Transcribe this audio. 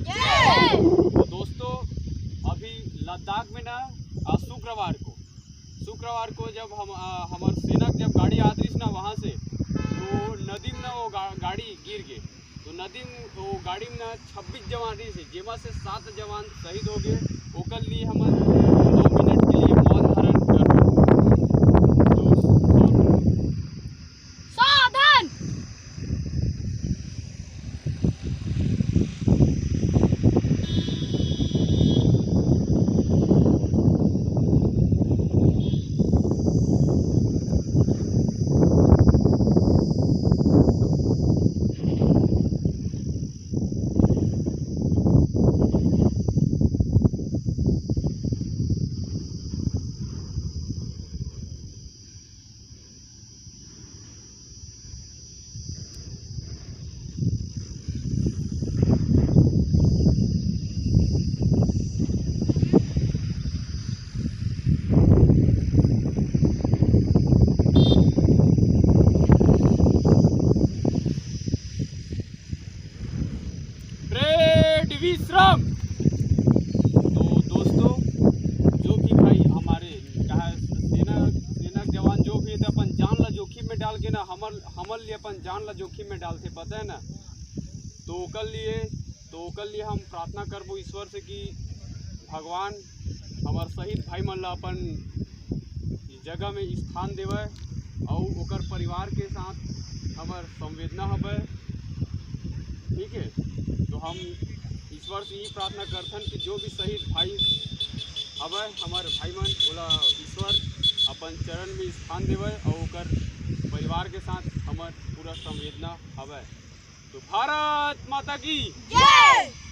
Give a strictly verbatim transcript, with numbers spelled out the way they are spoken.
तो दोस्तों, अभी लद्दाख में ना, आ, शुक्रवार को, शुक्रवार को जब हम, आ, हमर सेना के जब गाड़ी आत रहिस ना वहाँ से, तो नदी में ना वो गा-, गाड़ी गिर गे। तो नदी में, वो गाड़ी में ना छब्बीस जवान रहिस हे, जेमा से सात जवान शहीद हो गए। ओकर लिए हमन दो मिनट के लिए मौन धारण करबो। तो सावधान। ब्रेड विश्राम। तो दोस्तों, जो भी भाई हमारे, चाहे सेना, सेना के जवान जो भी है, तो अपन जान ला जोखिम में डाल के ना, हमर, हमर लिए अपन जान ला जोखिम में डालथे, पता है ना। तो ओकर लिए, तो ओकर लिए हम प्रार्थना करबो ईश्वर से कि भगवान हमर शहीद भाई मन ला अपन जगह में स्थान देवय अउ ओकर परिवार के साथ हमर संवेदना हवय। ठीक है, तो हम ईश्वर से यही प्रार्थना करथन कि जो भी शहीद भाई हवय, हमर भाई मन, ओला ईश्वर अपन चरण में स्थान देवय अउ ओकर परिवार के साथ हमर पूरा संवेदना हवय। तो भारत माता की जय।